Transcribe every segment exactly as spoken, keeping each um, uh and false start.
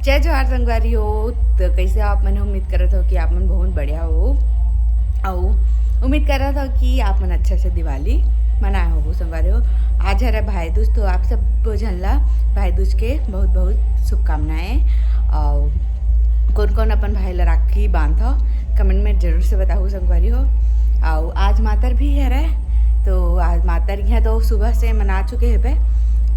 जय जोहार संगवारी हो। तो कैसे हो आप मन? उम्मीद करत हो कि आप मन बहुत बढ़िया हो, अउ उम्मीद करत हो कि आप मन अच्छा से दिवाली मनाए हो संगवारी हो। आज हरे भाई दूज, तो आप सब झन ला भाई दूज के बहुत बहुत शुभकामनाएं। अउ कौन कौन अपन भाई ला राखी बांधत हो, कमेंट में जरूर से बताहू संगवारी हो। अउ आज मातर भी हरे, तो आज मातर यहाँ तो सुबह से मना चुके हेबे,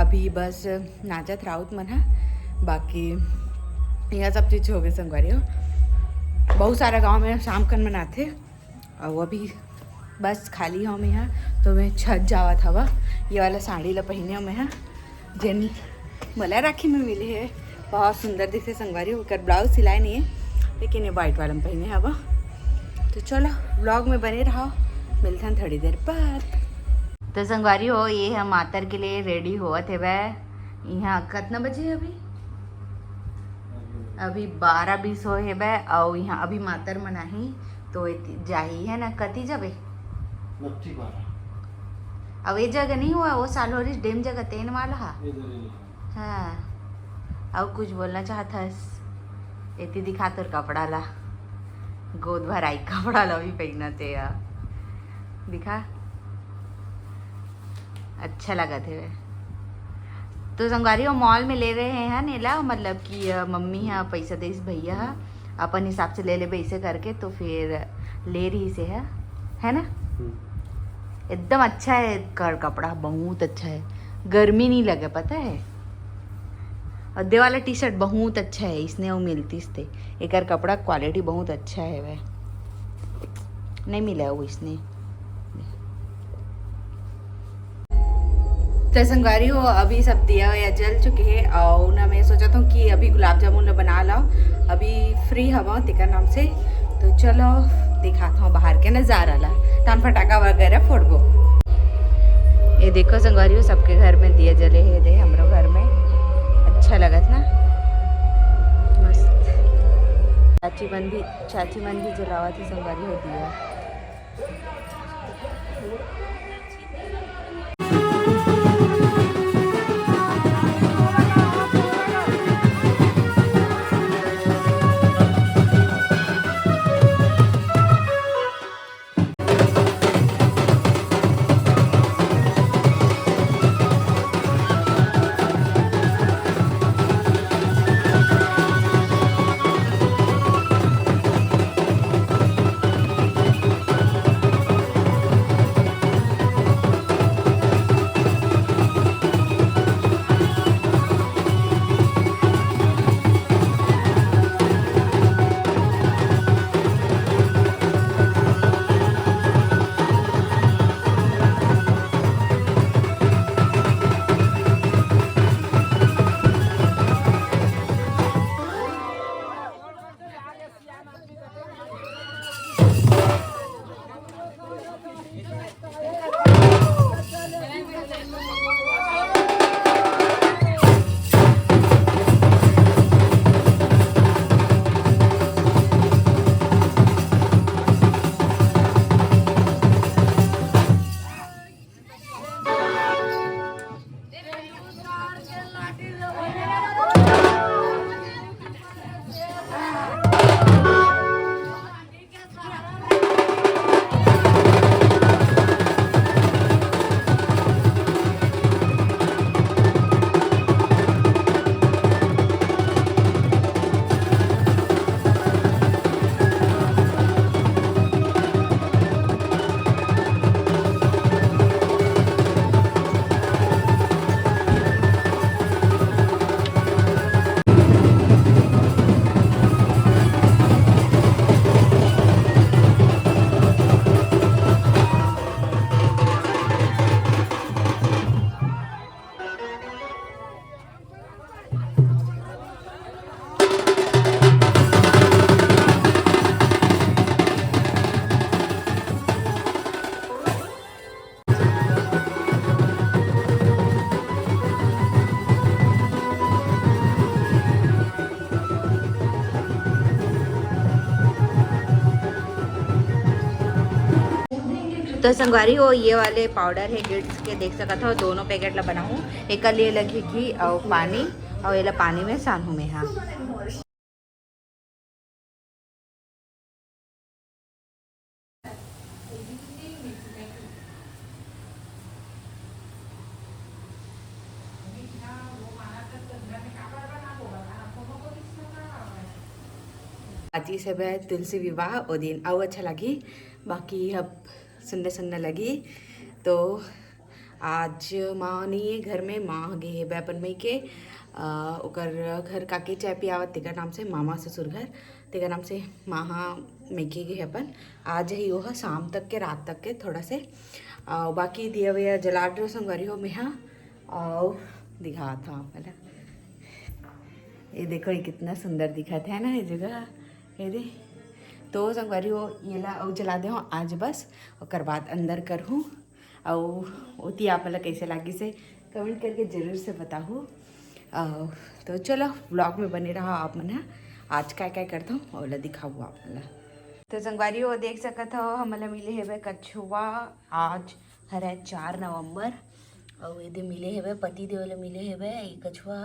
अभी बस नाचत राउत मन ह, बाकी यह सब चीज हो गई संगवारी हो। बहुत सारा गांव में शाम कन मनाथे, अउ अभी बस खाली हव मैं ह, तो मैं छत जावत हवा। ये वाला साड़ी ला पहिने हव मैं ह, जेन मोला राखी में मिले हे, बहुत सुंदर दिखथे संगवारी हो। ओकर ब्लाउज सिलाए नहीं है, लेकिन ये व्हाइट वाला में पहिने हवा। तो चलो, व्लॉग में बने रहो, मिलथन थोड़ी देर बाद। तो संगवारी हो, ये हम मातर के लिए रेडी होवत हेवय। यहाँ कतना बजे हे अभी? अभी बारह बीस होए हेवय, अउ यहाँ अभी मातर मन आही, तो एती जाही, है ना? कति जाबे? नकटी बारह। अब ये जगह नहीं हुआ, वो साल्होरिस डेम जगह तेन वाला हा। ये जगह नहीं। हाँ, अउ कुछ बोलना चाहत हस? एती दिखा तोर कपड़ा ला, गोद भराई कपड़ा ला भी पहनत हे या। दिखा, अच्छा लगत हे। तो संगवारी, वो मॉल में ले रहे हैं एला, मतलब कि, अ, मम्मी हा पैसा देस, भैया हा अपन हिसाब से ले लेबे ऐसे करके, तो फिर ले रही से है, है ना? हम्म। एकदम अच्छा है कर कपड़ा, बहुत अच्छा है, गर्मी नहीं लगे, पता है। और दे वाला टी शर्ट बहुत अच्छा है, इसने वो मिलतीस ते, एकर कपड़ा क्वालिटी बहुत अच्छा है वह, नहीं मिला है वो इसने। तो संगवारी हो, अभी सब दिया वया जल चुके हैं, और ना मैं सोचत हूँ कि अभी गुलाब जामुन ला बना लाओ, अभी फ्री हवा तेकर नाम से। तो चलो, दिखात हूँ बाहर के नजारा ला, तान फटाका वगैरह फोड़बो। ये देखो संगवारी हो, सबके घर में दिया जले हे, दे हमरो घर में अच्छा लगत ना, मस्त। चाची मन भी, चाची मन भी जलावत हे संगवारी हो दिया। तो संगवारी हो, ये वाले पाउडर हे गिट्स के, देख सकत हो, दोनों पैकेट ला बनाहूँ। एकर लिए लगही घी अउ पानी, अउ एला पानी में सानहूं मैं हा। आती से बे तुलसी विवाह, ओ दिन अउ अच्छा लगी, बाकी अब सुन्ना सुन्ना लगी। तो आज माँ नहीं है घर में, माँ गे हेबे अपन मइके। अ, ओकर घर काके चाय पियावत, तेकर नाम से मामा ससुर घर, तेकर नाम से माँ हा मइके गे हे अपन। आज ही वो शाम तक के, रात तक के थोड़ा से। अ, बाकी दिया विया जला डरो संगवारी हो मेहा। अउ दिखात हव आप मन ला, ये देखो, ये कितना सुंदर दिखत है ना ये जगह। ये दे, तो संगवारी हो, ये ला अउ जला दे हो आज बस, ओकर बाद अंदर करहूँ। अउ ओती आप मन ला कइसे लागिस हे, comment करके जरूर से बताहू। अउ तो चलो, vlog में बने रहा आप मन ह। आज काय काय करथव, ओला दिखाहू आप मन ला। तो संगवारी हो, देख सकत हव, हमन ला मिले हेबे कछुआ। आज हरे चार नवंबर, अउ एदे मिले हेबे, पति देव ला मिले हेबे, ये कछुआ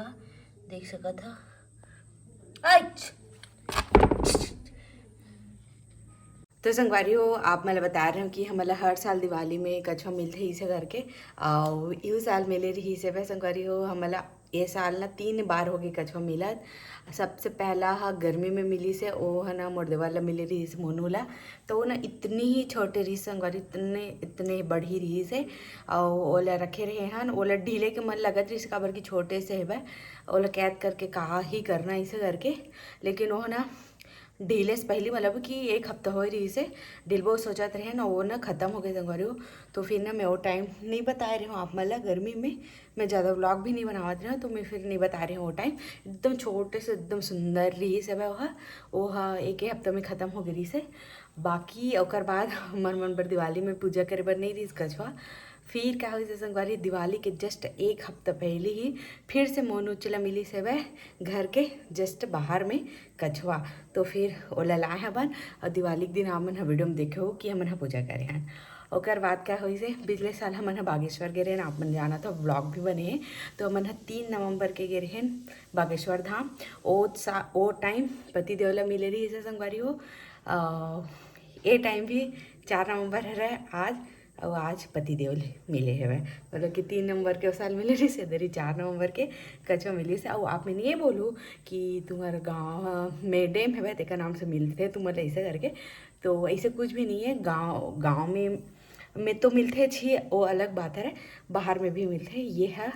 देख सकत हव। अच! तो संगवारी हो, आप मन ला बता रहे हो कि हमन ला हर साल दिवाली में कछुआ मिलथे इसे करके, अउ इहू साल मिले रहिस हेबे संगवारी हो। हमन ला ये साल ना तीन बार होगे कछुआ मिलत। सबसे पहला ह गर्मी में मिलिस हे, ओ ह ना मोर देवर ला मिले रहिस मोनू ला, तो वो ना इतनी ही छोटे रहिस संगवारी, इतने, इतने बढ़ी रहिस हे, अउ ओला रखे रहे हन। ओला ढीले के मन लगत रहिस, काबर कि छोटे से हेबे, ओला कैद करके का ही करना इसे करके, लेकिन वो ना ढीले से पहली, मतलब कि एक हफ्ता होए रहिस हे, ढीलबो सोचत रहे ना, वो ना खत्म हो गए संगवारी हो। तो फिर ना मैं वो टाइम नहीं बताए रहे हूँ आप मन ला, गर्मी में मैं ज़्यादा vlog भी नहीं बनावत रहे हूँ, तो मैं फिर नहीं बता रहे हूँ वो टाइम। एकदम छोटे से एकदम सुंदर रहिस हे वो हा, वो हा एक ही हफ्ता में खत्म हो गए रहिस हे। बाकी ओकर बाद हमर मन बर दिवाली में पूजा करे बर नहीं रहिस कछुआ। फिर का होइस संगवारी, दिवाली के just एक हफ्ता पहले ही फिर से मोनू ला मिलिस हेबे घर के just बाहर में कछुआ। तो फिर ओला लाए हवन, अउ दिवाली के दिन आप मन ह video में देखे हो कि हमन ह पूजा करे हन। ओकर बाद का होइस हे, पिछले साल हमन ह बागेश्वर गे रहेन, आप मन जानत हो, vlog भी बने हे। तो हमन ह तीन नवंबर के गे रहेन बागेश्वर धाम। ओ सा-, ओ टाइम पति देव ला मिले रहिस हे संगवारी हो। अ, ए टाइम भी चार नवंबर हरे आज, अउ आज पति देव ले मिले हेवय। मतलब कि तीन नंबर के ओ साल मिले रहिस, ए दरी चार नवंबर के कछुआ मिलिस। अउ आप मन ये बोलू कि तुम्हर गाँव में डैम हेवय, तेकर नाम से मिलथे तुमन ला ऐसे करके। तो ऐसे कुछ भी नहीं है, गाँव, गाँव में, में तो मिलथे छी, वो अलग बात है, बाहर में भी मिलथे। ये है,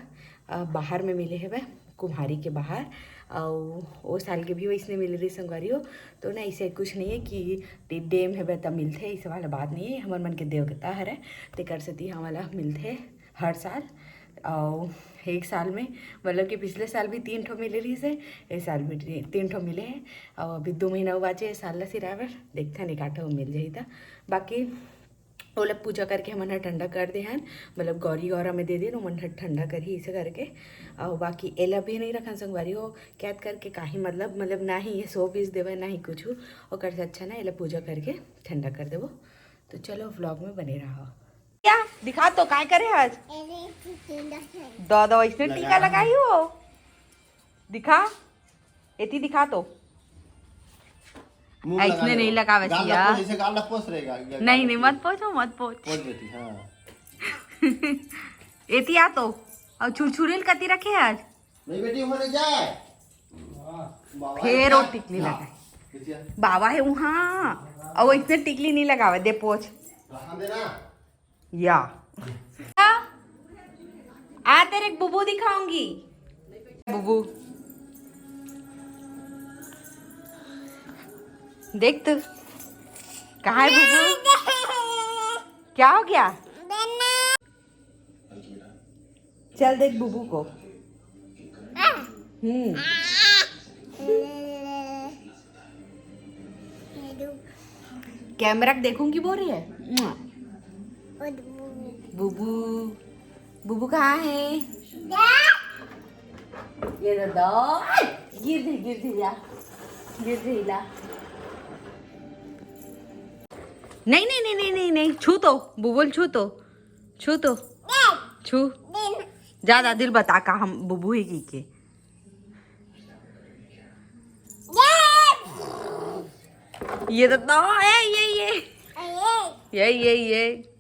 अ, बाहर में मिले हेवय, कुम्हारी के बाहर। अउ ओ साल के भी वैसने मिले रहिस संगवारी हो। तो ना, ऐसे कुछ नहीं है कि डैम हेवय त मिलथे, ऐसे वाला बात नहीं है। हमर मन के देवता हरे, तेकर सेती हमन ला मिलथे हर साल। अउ एक साल में, मतलब कि पिछले साल भी तीन ठो मिले रहिस हे, ए साल भी ती-, तीन ठो मिले हे। अउ अभी दो महीना अउ बाचे ए साल ला सिराए बर, देखथन एक आध ठो मिल जाही त। बाकी ओला पूजा करके हमन ह ठंडा कर दे हन, मतलब गौरी गौरा में दे देन, ओमन ह ठंडा करही इसे करके। अउ बाकी एला भी नहीं रखन संगवारी हो, कैद करके काही मतलब, मतलब ना ही ये show piece देवे, ना ही कुछ, ओकर से अच्छा ना एला पूजा करके ठंडा कर देबो। तो चलो vlog में बने रहो। क्या दिखा तो, काय करे आज? दादा, इसने टीका लगाई हो। दिखा, एती दिखा तो। मुंह में लगा ऐसने ले। नहीं लगावे गाल सिया। ला पोंछ, ऐसे गाल ला पोंछ रहेगा। नहीं, नहीं, मत पोंछो, मत पोंछ। पोंछ बेटी, हाँ। एती आ तो। अउ छुरछुरी ल कती रखे आज? नहीं बेटी, वहाँ नहीं जाए। बाबा फेर है वो क्या? टिकली हाँ। लगाए। बेटिया। बाबा है वहाँ। अउ ऐसने टिकली नहीं लगावे, दे पोंछ। रहन देना। या। आ, तेरे एक बुबू दिखाऊंगी। बुबू। देख तो। कहाँ है बुबू? क्या हो गया? चल देख बुबू को। हम्म। कैमरा को देखूंगी बोल रही है। बुबू, बुबू कहाँ है? ये दादा, गिर दे, गिर दे यार, गिर दे ला। नहीं, नहीं, नहीं, नहीं, नहीं, नहीं, छू तो, बुबुल छू तो, छू तो, छू। जा दादी ल बता का हम बुबू ही की के। ये तो, तो, ए, ये, ये। ये, ये, ये।